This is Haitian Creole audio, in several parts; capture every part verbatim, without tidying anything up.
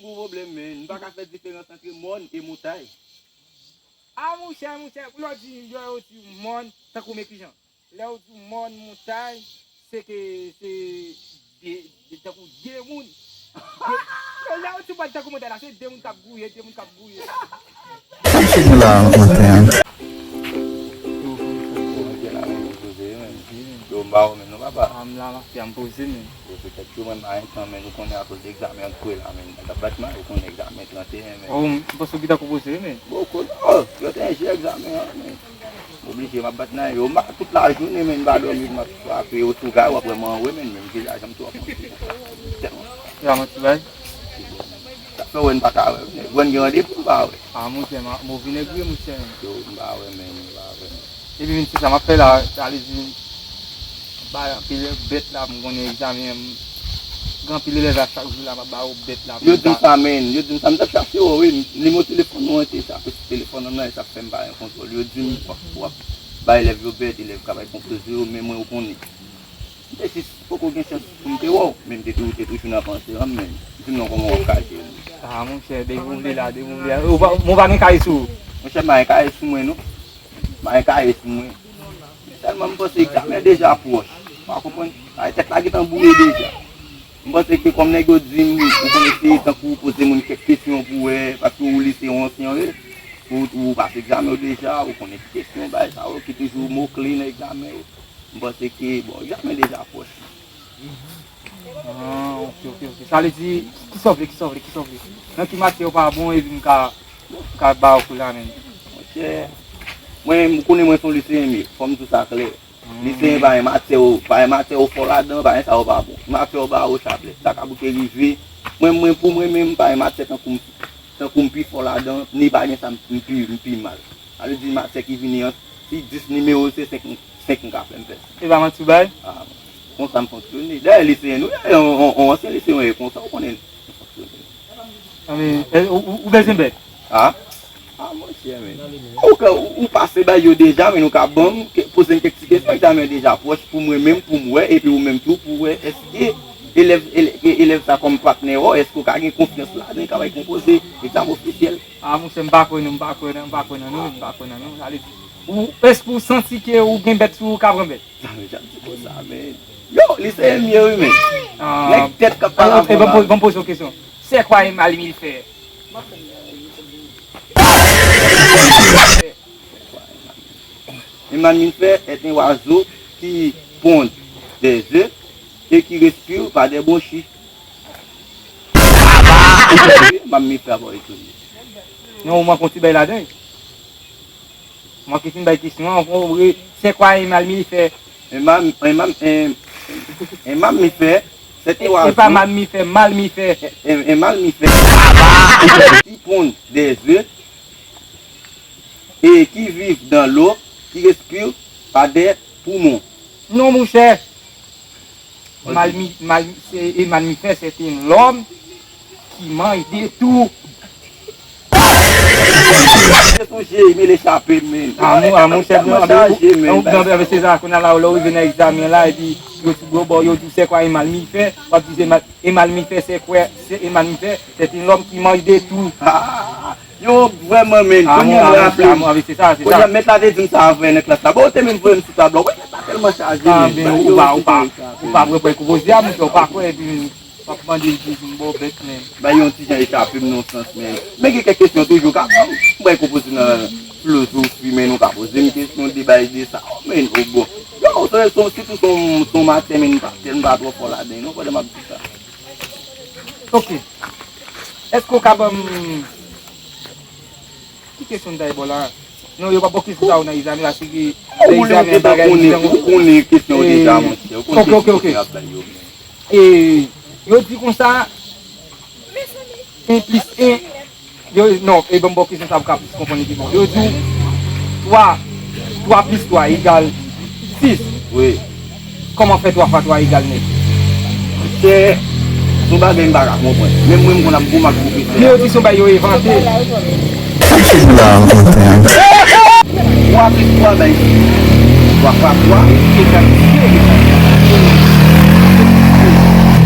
Pou pwoblèm, men. M pa ka fè diferans antre mòn e montay. A, monchè, monchè, lè w di, lè w di mòn, tankou men kijan? Lè w di mòn, montay, se ke, se de, de, tankou de moun. De, lè w di mòn tankou montay la, se de moun k ap gouye, de moun k ap gouye. Sa m fini la, maten. Yo, m la, men, non, papa. A, m la, mafya, m poze, men. Yo, petèt ke mwen, m pa gen tan, men, ou konnen, akoz de egzamen an kwe la, men, nèg ap bat mal, ou konnen egzamen trannteyen, men. O, m panse w gentan konpoze, men. Bon, konnen, o, yo te enjè egzamen an, men. M oblije, m ap bat nan yo, m pa, tout lajounen, men, m pa dòmi, m ap frape, yo sou gay, w ap wè m anwe, men, men, m deja janm tou ap manti konsa. Tèlman. Ya, manti bay. Sa fè wè n pa ka wè, men, wè n gen randevou, m pa wè. A, monchè, m, move nèg wi, monchè. Yo, m pa wè, men, m pa wè, men. Epi menm se sa m ap fè la, sa vle di, m bay anpil bèt la, m konnen egzamen an, m gen anpil elèv la chak jou la, m ap ba yo bèt la. Yo di m sa, men, yo di m sa, m t ap chache yo, wi, nimewo telefòn ou an te sa, apre telefòn an nan, e sa k fè m pa gen kontwòl. Yo di m, w ap, w ap bay elèv yo bèt, elèv ka bay konpoze yo, men mwen, ou konnen. M te jis poko gen chans pou m te wè w, men m te tou, te toujou nan panse an, men di m non, kòman w ap ka jere m? A, monchè, depi w vle la, depi w vle la. Ou pa, ou pa gen kaye sou ou? Monchè, m pa gen kaye sou mwen, non. M pa gen kaye sou mwen. Sèlman, m panse egzamen an deja pwòch. Ou pa konprann? Kaye tèt la gentan bouye deja. M panse ke kòm nèg yo di m, ou konn eseye tankou poze moun kèk kesyon pou wè, paske ou li se yon ansyen, wi. Ou, ou pase egzamen w deja, ou konnen ki kesyon, bagay sa yo ki toujou mo kle nan egzamen yo. M panse ke, bon, egzamen deja pwòch. A, ok, ok, ok. Sa vle di, kisa w vle, kisa w vle, kisa w vle? Nan ki matyè w pa bon, epi m ka, m ka ba w kou la, menm? Monchè, mwen, m konnen mwen se yon liseyen m ye. Fò m di w sa klè. Liseyen pa gen matyè w, pa gen matyè w fò ladan, pa gen sa w pa bon. Matyè w ba ou chaplè. Sa ka bouke rive. Mwen, mwen, pou mwen menm, pa gen matyè tankou m, tankou m pi fò ladan, ni pa gen sa m pi, m pi mal. Sa vle di matyè ki vini an, si dis nimewo, se senk, senk m ka fè, m fè senk. E pa manti w bay? A, konsa m fonksyone. Dayè, liseyen nou ye, on, on, on ansyen liseyen w ye, konsa w konnen m fonksyone. A, men, e, ou, ou, ou bezwen bèt? A? A, monchè, men. Ou ka, ou, ou pase bay yo deja, men ou ka ban m, ke, poze m kèk ti kesyon, egzamen an deja pwòch pou mwen menm, pou m wè, epi ou menm tou, pou w wè, èske elèv, ele-, e, elèv sa kòm patnè w, èske w ka gen konfyans ladan, ka bay konpoze egzamen ofisyèl? A, monchè, m pa kwè nan, m pa kwè nan, m pa kwè nan nou, m pa kwè nan nou. Sa vle di, ou, èske ou santi ke ou gen bèt sou ou, ou ka pran bèt? Sa, men, jan di konsa, men. Yo, liseyen m ye, wi, men. A, nèg tèt k ap pale a, e, bon, bon, poze yon kesyon. C'est quoi un mammifère? Un mammifère est un oiseau qui pond des œufs et qui respire par des bronchies. Mammifère, bon, étonné. Non, ou manke yon ti bay ladan. Mwen ki fin bay kesyon an, bon, wi, c'est quoi un mammifère? Un mam-, un mam-, un, un mammifère, c'est un oiseau. E pa mammifère, mammifère. Un, un mammifère qui pond des œufs et qui vit dans l'eau, qui respire par des poumons. Non, monchè. Malmi-, mal-, se, e mammifère, c'est un homme qui mange de tout. Mwen sonje, mele chape m, men. A, mon, a, monchè, non, tèlman chaje, men, non, non, men, se sa, kounye a la, lè w rive nan egzamen la, epi yo di, bon, bon, yo di, c'est quoi un mammifère? W ap di, c'est mal-, un mammifère, c'est quoi? C'est un mammifère, c'est un homme qui mange de tout. A, yo, vrèman, men, kounye a m raple m. A, mon, a, mon, se sa, se sa. Kounye a, mèt la te di m sa avè nan klas la. Bon, ou te menm voye m sou tablo. Wi, mèt la tèlman chaje, men. A, men, ou pa, ou pa, ou pa, ou pa vre pran konpozisyon, monchè, ou pa kwè, epi w ap mande m pou m ba w bèt, men. Bay yon ti jan echape m nan yon sans, men. Men gen kèk kesyon toujou ka ban m. M bay konpoze nan filozofi, men nou ka poze m kesyon de bay de sa. O, men, o, bon. Yo, se, se, sitou se yon, se yon matyè, men m pa, m pa twò fò ladan, non, pandan m ap di sa. Ok. Èske w ka ban m Ki kesyon m ta ye ba w la? Non, yo pa ba w kesyon sa yo nan egzamen, paske nan egzamen bagay li jan. Ou konnen kesyon yo deja, monchè. Ou konn kesyon yo ap bay yo. E, yo di konsa, en plis en, yo, non, e ban m ba w kesyon sa pou w ka plis konprann li pi bon. Yo di w twa, twa plis twa egal sis. Wi. Kòman fè twa fwa twa egal nèf? Monchè, se yon bagay m pa ka konprann. Menm mwen, m konn ap gwo mak pwofesè a. Men yo di se yon bagay yo envante. Sa k fè nou la, an kontan? Twa plis twa bay sis. Twa fwa twa egal sis.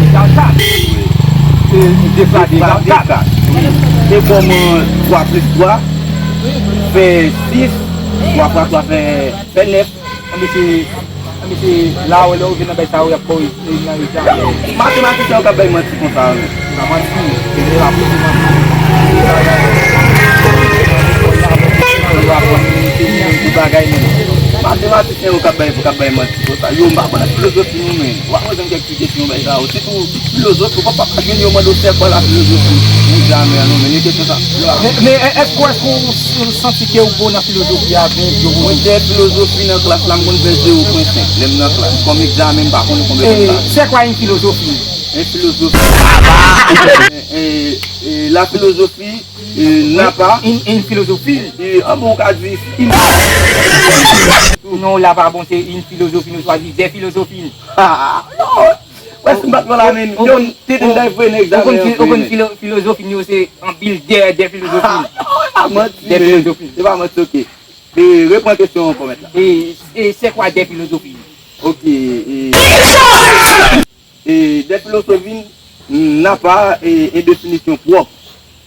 Egal kat. De fwa de, kat. Se kòman twa plis twa fè sis, twa fwa twa fè, fè nèf. Anben se, anben se la ou lè ou vin nan bay sa ou y ap ba w nan egzamen. Matematisyen yo k ap bay manti konsa, wi. Pa manti, se la pou di manti. Yo aprann bagay, men matematisyen yo k ap bay, k ap bay manti konsa. Yo, m pa konn filozofi nou, men. W ap poze m kèk ti kesyon bay sa yo. Sitou filozofi, w pa, pa jwenn yo mande w sèkwa la filozofi. Mwen jamè an, non, men kesyon sa. Men, men èske, èske ou, ou santi ke ou bon nan filozofi a, byen, yo bon? Mwen fè filozofi nan klas la, m konn fè zewo pwen senk lè m nan klas. Kòm egzamen, m pa konnen konbyen pwen m ta. Sèkwa en filozofi? En filozofi. E, e, e, la filozofi, e, n'a pas. En, en filozofi. E, an bon, ou ka di, in. Non, la pa bon, se en filozofi, nou chwazi de filozofi. Ah, non. Prèske m pa t pran la men. Yo, m te deja vre nan egzamen an vre. Ou konn filozofi nou yo se anpil de, de filozofi. Ah, manti, men. De filozofi. Se pa manti, ok. E, repran kesyon an ankò, mèt la. E, e c'est quoi des philosophies? Ok, e, e, des philosophies n'a pas, e, une définition propre.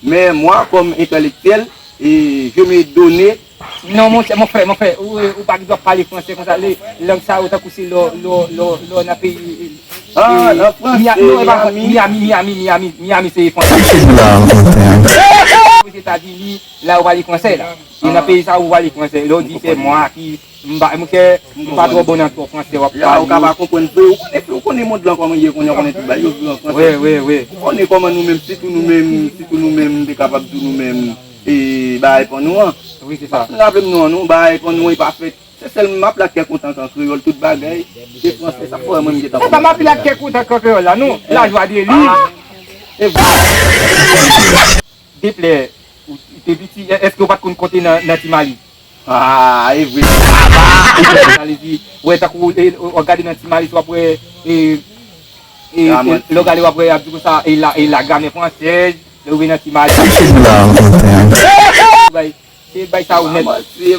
Mais moi, comme intellectuel, e, je me donne. Non, mon frè, mon frè, mon frè, ou, ou pa gen dwa pale fransè konsa, lang sa yo tankou se lè, lè, lè, lè w nan peyi, e, Miami, non, e pa Miami, Miami, Miami, Miami, se fransè. Ozetazini, la yo pale fransè la. E nan peyi sa yo pale fransè. Lè w di se mwa ki, m pa, monchè, m pa twò bon nan twò fransè w ap pale. Ou ka pa konprann vre, ou konnen, ou konnen mond lan kòman ye, konnen, konnen tout bagay yo vre an fransè. Wi, wi, wi. Ou konnen kòman nou menm, sitou nou menm, sitou nou menm, m te kapab di nou menm, e, bagay pa nou an. Wi, se sa. Paske raple m non, non, bagay pa nou an, e pa fèt. Se sèl m ap la kè kontan kan kreyòl, tout bagay, se fransè, sa fè mwen m gentan. E pa m ap la kè kontan kan kreyòl la, non. La joie de vivre. E vre. Deplè, ou te piti, èske ou pa t konn konte nan, nan Ti Mali? Ah, e vre. Sa vle di, wè, tankou, e, w ap gade nan Ti Mali, w ap wè, e, e, lè w gade, w ap wè, y ap di konsa, e la, e la gramè fransèz, lè w rive nan Ti Mali. Bay, se bay sa ou nèt.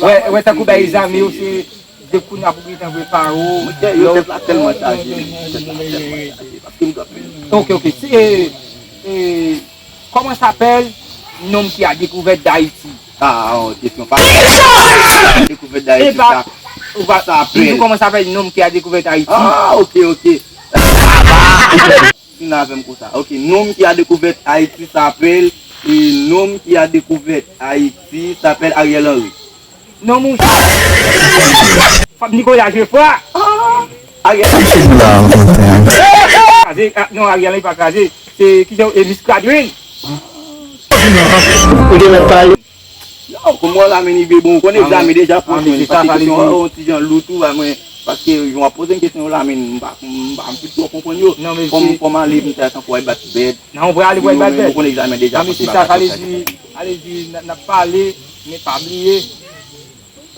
Wè, wè, tankou bay zame yo, se de kou n ap oubli tankou paro. Yo tèt la tèlman chaje, tèt la tèlman chaje, paske m dòmi. Ok, ok. Se, e, comment s'appelle l'homme qui a découvert Haïti? Ah, oh, kesyon fasil. Découvert Haïti, sa, sa apèl. Comment s'appelle l'homme qui a découvert Haïti? Ah, ok, ok. Vin avè m konsa. Ok, l'homme qui a découvert Haïti s'appelle, et l'homme qui a découvert Haïti s'appelle Ariel Henry. Non, monchè. Fab Nicolas Geoffroy. Ariel. Kraze, ah, non, Ariel Henry pa kraze. Se ki jan, e, Miss Gladwin. Ou te mèt pale. Non, kòm w la men li byen bon, ou konnen egzamen deja pran swen, paske kesyon an yon ti jan lou tou ba mwen, paske jan w ap poze m kesyon yo la men m pa, m pa, m pa twò konprann yo. Kòm, kòm ale m ta tankou w al bat bèt. Non, w prale pou al bat bèt. Ou konnen egzamen deja pran swen. Sa vle di, ale di, n ap pale, men pa bliye,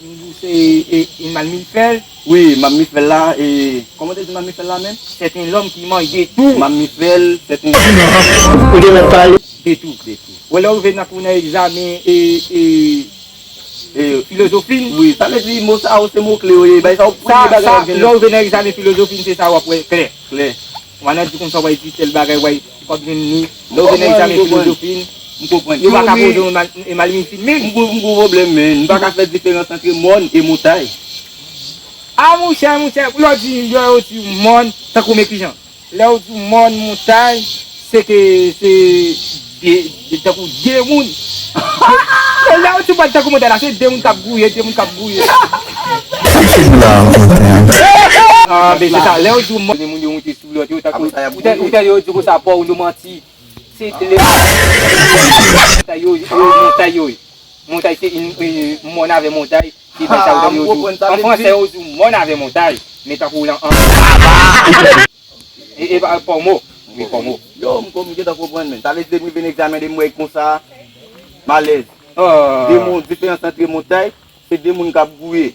m di w se, e, e, Mamifèl. Wi, Mamifèl la, e, kòman w te di Mamifèl la menm? C'est un homme qui mange de tout. Mamifèl, c'est un. Ou te mèt pale. De tout. De tout. Wè, lè w rive nan kou nan egzamen, e, e, e, filozofi. Wi, sa vle di mo sa yo se mo kle yo ye. Bay sa yo premye bagay yo vin. Lè w rive nan egzamen filozofi, se sa w ap wè klè. Klè. W a nan di konsa, w a di tèl bagay, w a, w ap jwenn li. Lè w vin nan egzamen filozofi, m konprann. Yo pa ka poze w mal, e mal mifin menm. M gwo, m gwo pwoblèm, men. M pa ka fè diferans antre mòn e montay. A, monchè, monchè, lè w di, lè w di mòn, tankou men kijan? Lè w di mòn, montay, se ke se de, de, tankou de moun. E lè w di mòn tankou montay la, se de moun k ap gouye, de moun k ap gouye. Ah, ben se sa, lè w di mòn, de moun yo moute sou lòt yo, tankou, ou tande, ou tande yo di konsa, pa w nou manti. Se de montay yo, yo, montay yo. Montay se in, in, mòn avè montay. Se bay sa yo tande yo di. An fransè, yo di mòn avè montay. Men tankou w lan an. E, e pa, pomo. Wi, pomo. Yo, m, m gentan konprann, men. Sa vle di, depi m vin egzamen, depi m wè konsa, m alèz. De moun, diferans antre montay, se de moun k ap gouye.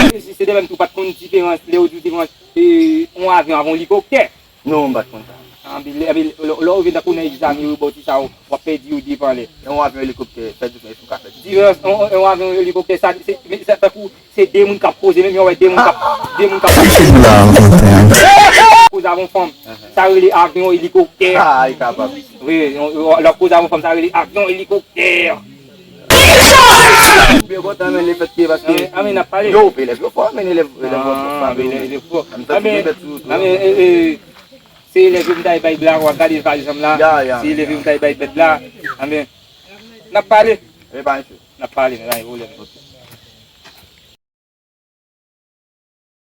Se, se de menm tou, pa t konn diferans, lè yo di w diferans, e, yon avyon avè yon elikoptè. Non, m pa t konn sa. Anben, lè, anben, lè, lè w vin tankou nan egzame yo, bò ti sa yo, w ap pèdi yo devan lè. Yon avyon elikoptè, fè diferans pou ka fè. Diferans, yon, yon avyon elikoptè, sa, se, men sa tankou, se de moun k ap koze, menm yon wè de moun k ap, de moun k ap koze avyon fanm, sa rele avyon elikoptè. Ah, li kapab. Wi, lè w koze avyon fanm, sa rele avyon elikoptè. Byen kontan men lefèt ke paske. Anben, anben, n ap pale. Yo, elèv yo fò, men elèv, elèv yo fò. Anben, elèv yo fò. Anben, anben, e, e, se elèv yo m ta bay bra, w ap gade valiz an m la. Se elèv yo m ta bay bèt la. Anben, n ap pale. E pa misye. N ap pale, men pa gen pwoblèm.